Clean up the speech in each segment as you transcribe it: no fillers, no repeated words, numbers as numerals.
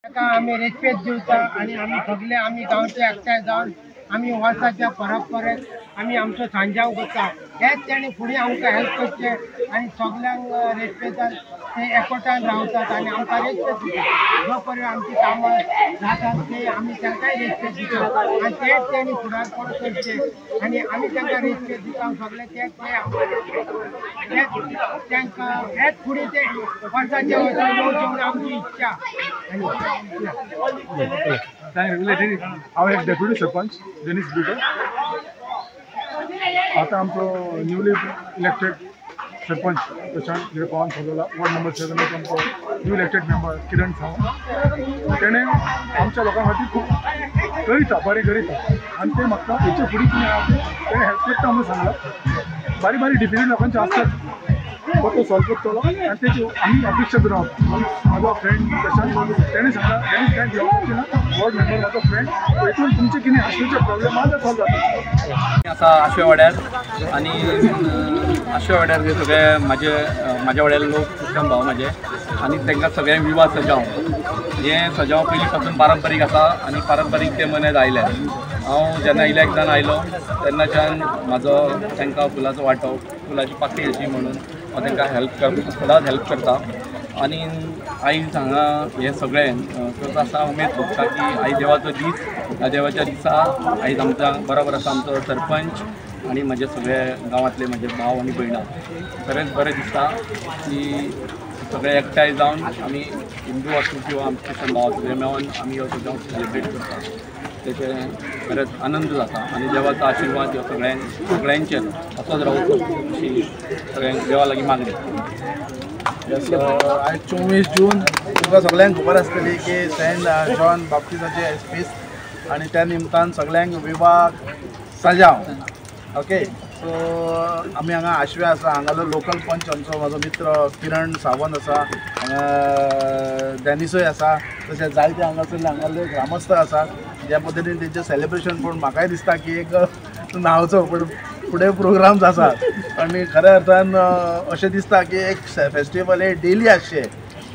ताका आमी रेस्पेद दिवता आनी आमी सगळे आमी गांवचे एकठांय जावन आमी वर्साच्या परत परत आमी आमचो सांजाव करता. हेच तेणी फुडें आमकां हेल्प करचें आनी सगल्यांक रेस्पेदान ते एकवटान रावतात आनी आमकां रेस्पेद दितात. जो पर्यंत आमची कामां जातात ते आमी तांकांय रेस्पेद दितात आनी तेच तेणी फुडारपण करचें आनी आमी तांकां रेस्पेद दिता सगळे तेच ते तांकां हेच फुडें ते वर्साच्या वर्सा येवचें म्हणून आमची इच्छा. आनी हांव एक डेप्युटी सरपंच डेनीस ब्रिटो. आतां आमचो newly elected sarpanch Prashant Pawan Sadola ward number 7 आमचो new elected member Kiran Sawant तेणें आमच्या लोकां खातीर खूब करिता, बरें करिता आनी तें म्हाका हेचे फुडें कितें आहा तें तेणें हेल्प करता म्हणून सांगलां. बारीक बारीक डिफिकल्ट लोकांचे आसतात तो सॉल्व करतलो आनी तेची आमी अपेक्षा करून आहा. म्हाजो फ्रेंड प्रशांत तेणें सांगलां, तेणें कांय घेवपाचें ना, वॉर्ड मेंबर म्हाजो फ्रेंड, हेतून तुमचें कितें आशेचे प्रॉब्लेम आहा ते सॉल्व जाता. आसा आशे वाड्यार आनी आशे वाड्यार जे सगळे म्हाजे म्हाज्या वाड्यार लोक क्रिश्चन भाव म्हाजे आनी तांकां सगळ्यांक विवाह सजाव हें सजाव पयलीं पासून पारंपारीक आसा आनी पारंपारीक ते मनयत आयले. हांव जेन्ना इलेक्ट जावन आयलो तेन्नाच्यान म्हाजो तांकां फुलाचो वांटो, फुलाची पाकळी अशी म्हणून हांव तांकां हेल्प कर सदांच हेल्प करता. आनी आयज हांगा हें सगळें करता आसतना उमेद भोगता की आयज देवाचो दीस, ह्या देवाच्या दिसा आयज आमच्या बरोबर आसा आमचो सरपंच आनी म्हजे सगळे गांवांतले म्हजे भाव आनी भयणां. खरेंच बरें दिसता की सगळे एकठांय जावन आमी हिंदू आसूं किंवा आमचे क्रिश्चन भाव सगळे मेळोन आमी हो सगळ्यांक सेलिब्रेट करता. तेचें खरेंच आनंद जाता आनी देवाचो आशिर्वाद ह्यो सगळ्यांचेर असोच रावचो अशी सगळ्यांक देवा लागीं मागणी. आयज 24 जून तुमकां सगळ्यांक खबर आसतली की सेंट जॉन बाप्तिजाचें फेस्त आनी त्या निमतान सगळ्यांक विवाह सजाव. ओके, सो आमी हांगा आशव्या आसा, हांगालो लोकल पंच आमचो म्हाजो मित्र किरण सावंत आसा, हांगा डॅनिसूय आसा, तशेंच जायते हांगासरले हांगाले ग्रामस्थ आसा. ज्या पद्दतीन तेंचें सेलिब्रेशन पळोवन म्हाकाय दिसता की एक न्हांवचो पूण फुडें प्रोग्राम्स आसात आनी खऱ्या अर्थान अशें दिसता की एक फेस्टिवल हे डेली आसचें,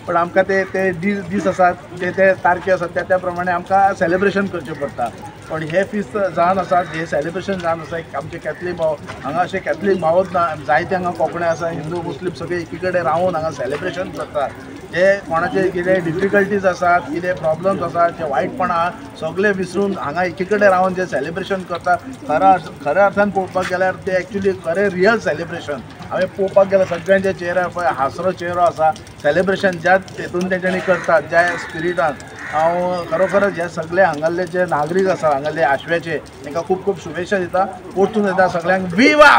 पण आमकां ते ते दीस आसात ते ते तारखे आसात त्या त्या प्रमाणे आमकां सेलिब्रेशन करचें पडटा. पण हे फिस्त जावन आसात, हे सेलिब्रेशन जावन आसा एक आमचे कॅथलीक भाव हांगा अशे कॅथलीक भावच ना, जायते हांगा कोंकणे आसा, हिंदू मुस्लीम सगळे एकी कडेन रावन हांगा सेलिब्रेशन करतात. जे कोणाचे कितें डिफिकल्टीज आसात, कितें प्रॉब्लम्स आसात, जे वायटपणां आहा सगळे विसरून हांगा एकी कडेन रावन जे सेलिब्रेशन करतात, खऱ्या अर्थान पळोवपाक गेल्यार ते एक्चुली खरें रियल सेलिब्रेशन. हांवें पळोवपाक गेल्यार सगळ्यांच्या चेहऱ्यार पळय हांसरो चेहरो आसा. सेलिब्रेशन ज्या तेतून तेंच्यांनी करतात, ज्या स्पिरिटान, हांव खरोखरच हे सगळे हांगासले जे नागरीक आसा हांगासले आशव्याचे तांकां खूब खूब शुभेच्छा दिता. परतून येता सगळ्यांक विवा.